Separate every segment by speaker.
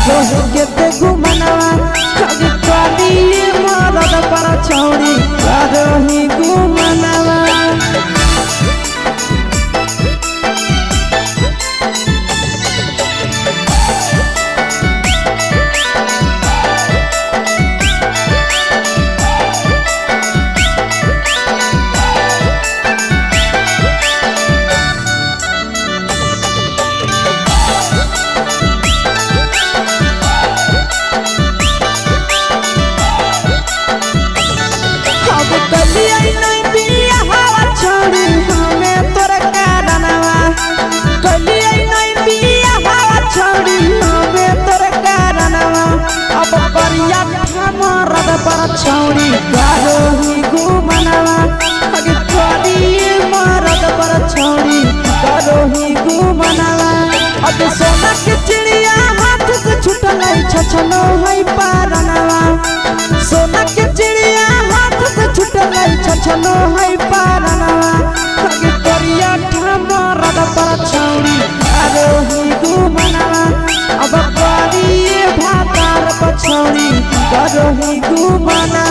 Speaker 1: करो केते गुमनवा अगे करी मरद पर छौरी करो ही गुमनवा। अब कलिया नहीं बिया हवा छोड़ी हमें तोर कारणवा कलिया नहीं बिया हवा छोड़ी हमें तोर कारणवा अब करिया मरद पर छोड़ी करो ही गुमनवा अगे करी मरद पर छोड़ी करो ही गुमनवा। अब सोना के चिड़िया हाथ से छुटल छछनो है पारनवा सोना के चिड़िया हाथ से छुटल छछनो है पारनवा अगे करिया मरद पर छौरी करो ही गुमनवा अब करी भातार पर छौरी करो ही गुमनवा।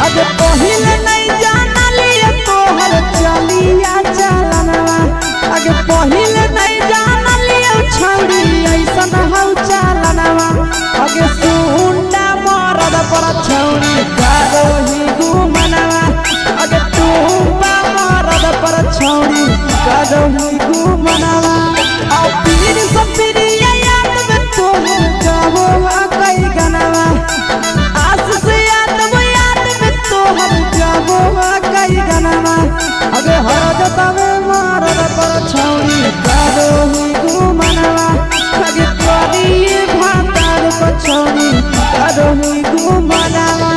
Speaker 1: अगे पहिले नहीं जानलिए तोहर चलिया चलनवा अगे पहिले नहीं जानलिए छौरी ऐसन हौ चलनवा अगे सुंडा मरद पर छौरी करो ही गुमनवा अगे टूबा मरद पर छौरी करो ही गुमनवा। आ पीर सपिरिया याद में तोहर गावो कई गनवा आस से याद वो याद में तोहर गावो कई गनवा अगे हर जतावे मरद पर छौरी करो ही गुमनवा अगे करी भातार पर छौरी करो ही गुमनवा।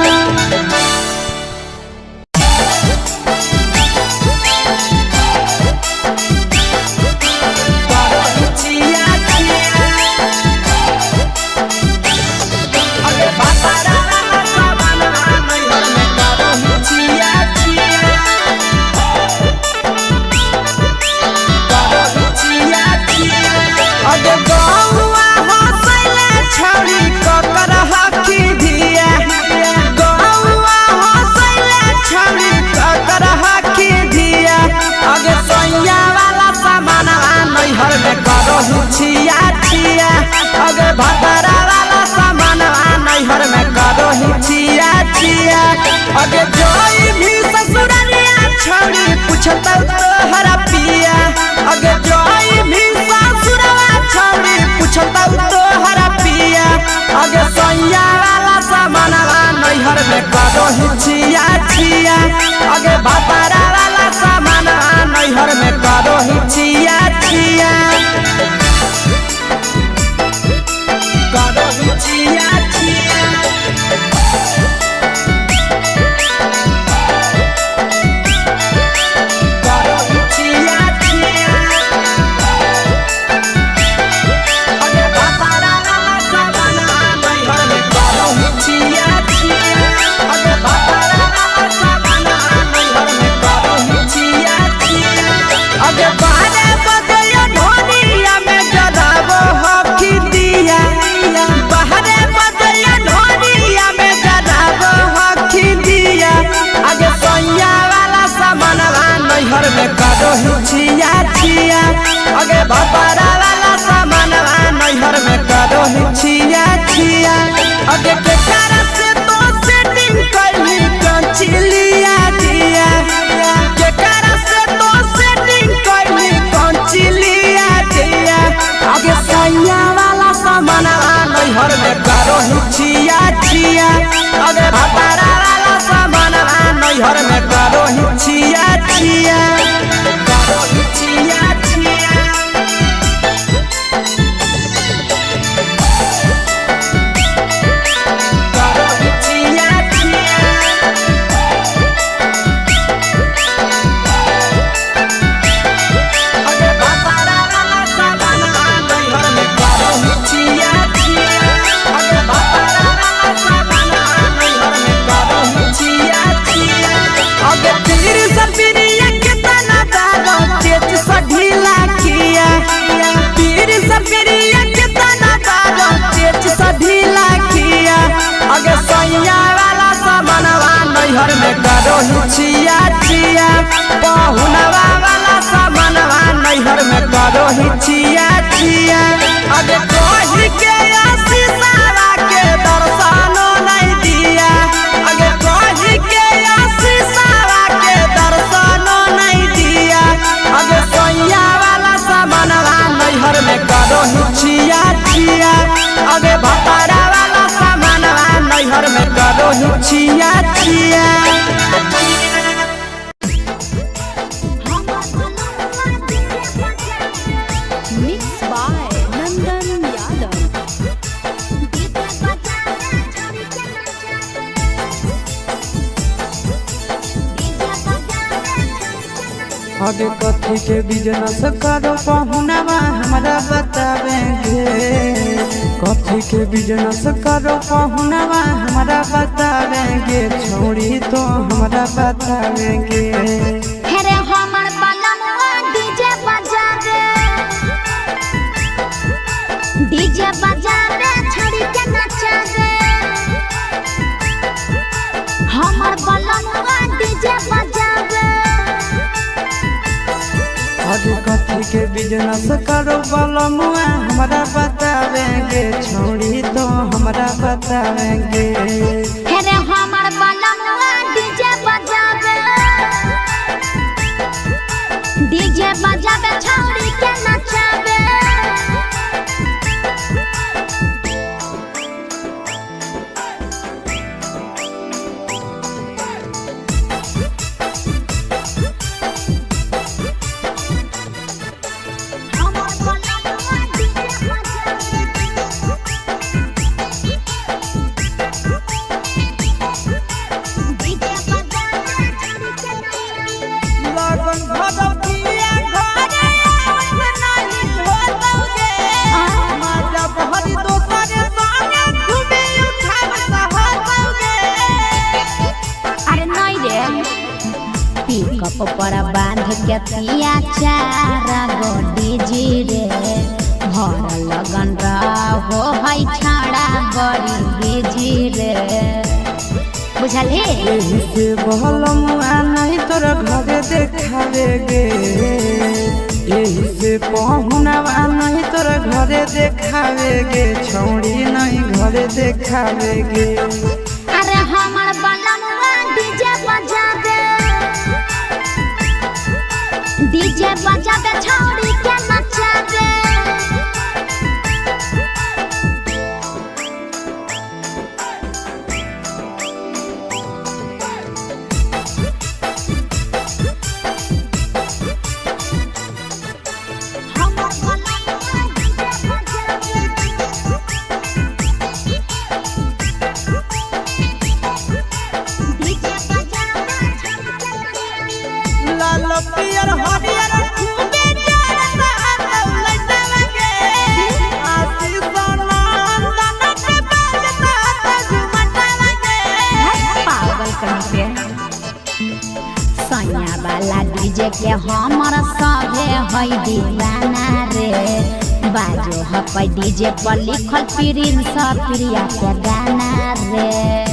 Speaker 2: अगे गौआ हंसैले छौरी ककर हकी धिया गौआ हंसैले छौरी ककर हकी धिया अगे सैया वाला सामानवा नैहर में करहु छिया छिया अगे भतरा वाला सामानवा नैहर में करहु छिया छिया अगे जोई भी ससुररिया छौरी पुछतौ तोहरा पिया अगे जोई भी ससुरवा छौरी पुछतौ तोहरा पिया अगे सैया वाला सामानवा नैहर में करहु छिया छिया अगे भतरा वाला सामानवा नैहर में करहु छिया छिया करहु छिया छिया करहु छिया छिया अगे भतरा वाला सामानवा नैहर में करहु छिया छिया अगे भतरा वाला सामानवा नैहर में करहु छिया छिया अगे बारे बजयो ढोलिया में जराबो हकी दिया। नैहर में करो ही छिया छिया। पहुनवा वाला सामानवा नैहर में करो ही छिया छिया। अगे कही के आशीषवा के दर्शनो नहीं दिया। अगे कही के आशीषवा के दर्शनो नहीं दिया। अगे सैया वाला सामानवा नैहर में करो ही छिया छिया। अगे भतारा वाला सामानवा नैहर में करो ही छिया छिया।
Speaker 3: Mix by Nandan Yadav.
Speaker 1: अबे कथी के बिजनेस करो पहुनवा हमरा बतावेंगे। कथी के बिजनेस करो पहुनवा हमरा बतावेंगे। छोड़ी तो हमरा बतावेंगे।
Speaker 4: हेरे हमर बलमुआ डीजे बजावे, डीजे बजावे छड़ी के नचावे। हमर बलमुआ डीजे बजावे।
Speaker 1: अबे कथी के बिजनेस करो बलमुआ हमरा बतावेंगे। छोड़ी तो हमरा बतावेंगे।
Speaker 4: हेरे हमर बलमुआ डीजे बजावे, डीजे बजावे छड़ी के नचावे। हमर बलमुआ डीजे बजावे। डीजे बजावे छड़ी के नचावे।
Speaker 1: लगन भगवतिया घरे आवत नाही होतौगे। माजा बहरी दोसर संगे घूमे उठावत होतौगे।
Speaker 4: अरे नहीं रे, पिकअप पर बांध के तिया चार गो डीजे रे। भर लगन रहो है छाड़ा बड़ी बिजी रे, बुझल हे।
Speaker 1: एही से बहलमुआ नहीं तोरा घरे देखावेगे। एही से पहुनवा नहीं तोरा घरे देखावेगे। छौड़ी नहीं घरे देखावेगे।
Speaker 4: अरे हमर बलमुआ डीजे बजावे, डीजे बजावे छौड़ी के नचावे। हमर बलमुआ डीजे बजावे। डीजे बजावे छौड़ी के नचावे।
Speaker 1: लाल पियर हरियर खूबे जरता लौलैतावे। आशीष नंदन के बाजता झुमटावे।
Speaker 4: पागल कहीं पे सैया वाला डीजे के हमर सभे है दीवाना रे। बाजो हपै डीजे पर लिखल प्रिंस प्रिया के गाना रे।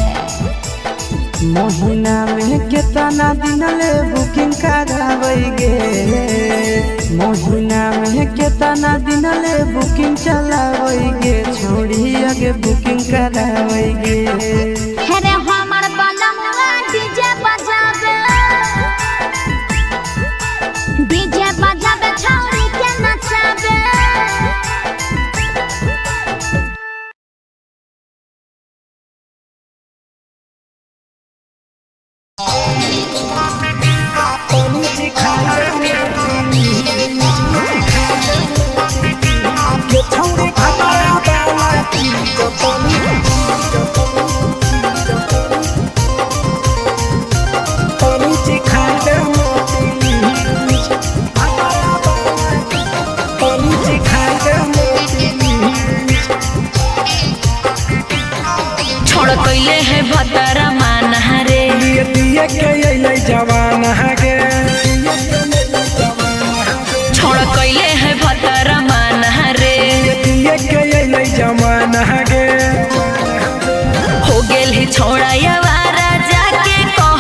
Speaker 1: महीना में केतना दिन ले बुकिंग करावेगे। महीना में केतना दिन ले बुकिंग चलावेगे। छोड़ी आगे बुकिंग करावेगे।
Speaker 4: हेरे हमर बलमुआ डीजे बजावे, डीजे बजावे छौड़ी के नचावे।
Speaker 5: छोड़ कैले है भतरा माना रे।
Speaker 6: दिए के अइलै जवाना गे।
Speaker 5: छोड़ कैले है भतरा माना रे।
Speaker 6: दिए के अइलै जवाना गे।
Speaker 5: हो गेल है छोड़ा यवारा जाके कह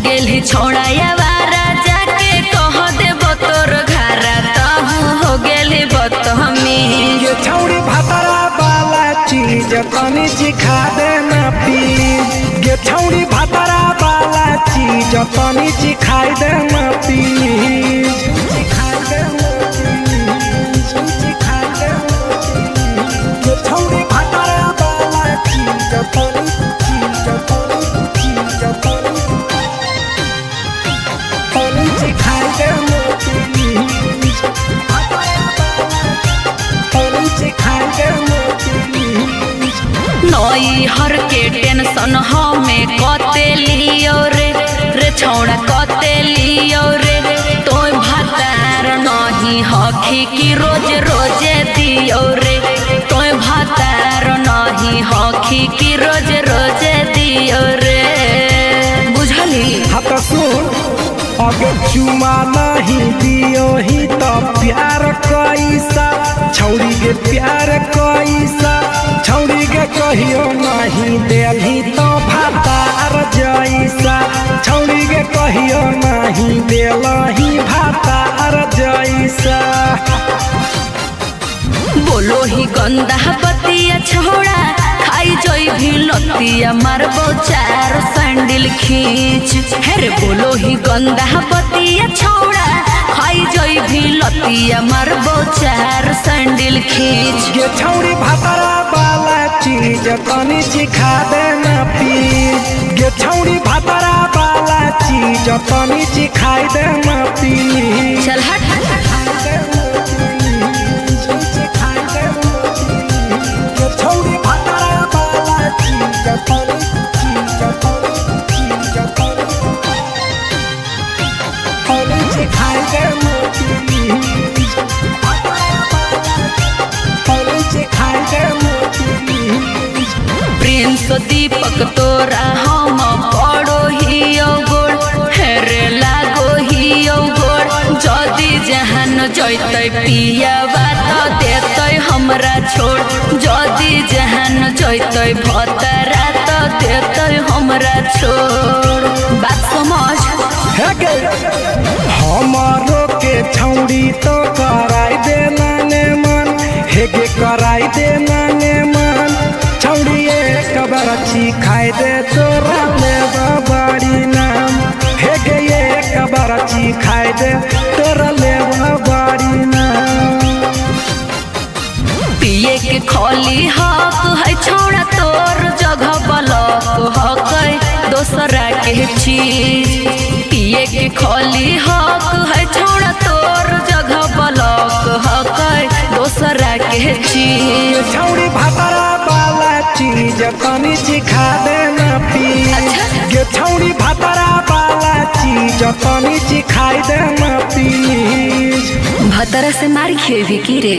Speaker 5: गेल ही छोड़ा यावारा जाके कह देबो तोर घारा तहु हो गेल ही बदतमीज।
Speaker 6: ये छौड़ी भातरा वाला चीज तनी चिखा देना प्लीज। ये छौड़ी भातरा वाला चीज तनी चिखाई देना प्लीज। चिखाई देना प्लीज, चिखाई देना प्लीज। ये छौड़ी भातरा वाला चीज तनी चीज तनी चीज तनी तनी चिखाई देना प्लीज। तनी चिखाई देना प्लीज।
Speaker 5: नई हर के टेंशन हमें कते लियो रे, रे छौड़ा कते लियो रे। तोय भातार नहीं हखी की रोज रोजे दियो रे। तोय भातार नहीं हखी की रोज रोजे दियो रे। बुझली?
Speaker 6: हाँ तो सुन, अगर चुमा नहीं दियो ही तो प्यार कैसा, छौड़ी के प्यार कैसा, छौड़ी के कहियो नहीं देलही तो भातार जैसा, छौड़ी के कहियो नहीं देलही भातार जैसा।
Speaker 5: बोलो ही गंदा बतिया छोड़ा खाई जोई भी लतिया मारबो चार सैंडल खींच। हेरे बोलो ही गंदा बतिया छोड़ा खाई जोई भी लतिया मारबो चार सैंडल खींच।
Speaker 6: ये छौड़ी भातरा वाला चीज तनी चिखा देना प्लीज। ये छौड़ी भातरा वाला चीज तनी चिखाई देना प्लीज।
Speaker 5: चल हट।
Speaker 6: ये छौड़ी भातरा वाला चीज तनी चीज तनी चीज तनी तनी चिखाई देना प्लीज। तनी चिखाई देना प्लीज।
Speaker 5: प्रिंस दीपक तोरा हम पड़ो हियो गोड़, हेरे लागो हियो गोड़। जदि जहान जैतै पियावा त देतै हमरा छोड़। जदि जहान जैतै भतरा त देतै हमरा छोड़। बात समझ।
Speaker 6: हे गे, हमारो के छौड़ी तो कराई देना ने मन, हे गे कराई देना ने मन। छौड़ी एक बार खाई दे तोरा ले बाड़ी नाम, हे गे एक बार खाई दे तोरा ले बाड़ी नाम।
Speaker 5: पिए के खोली हक है छोड़ा तोर जगह बलक हक है दोसरा के चीज। पिए के खोली हक है छोड़ा तोर जगह बलक हक है दोसरा के चीज।
Speaker 6: छौड़ी भातरा वाला चीज तनी चिखा देना प्लीज। ये छौड़ी भातरा वाला चीज तनी चिखाई देना प्लीज।
Speaker 5: भतरा से मार खेबी की रे।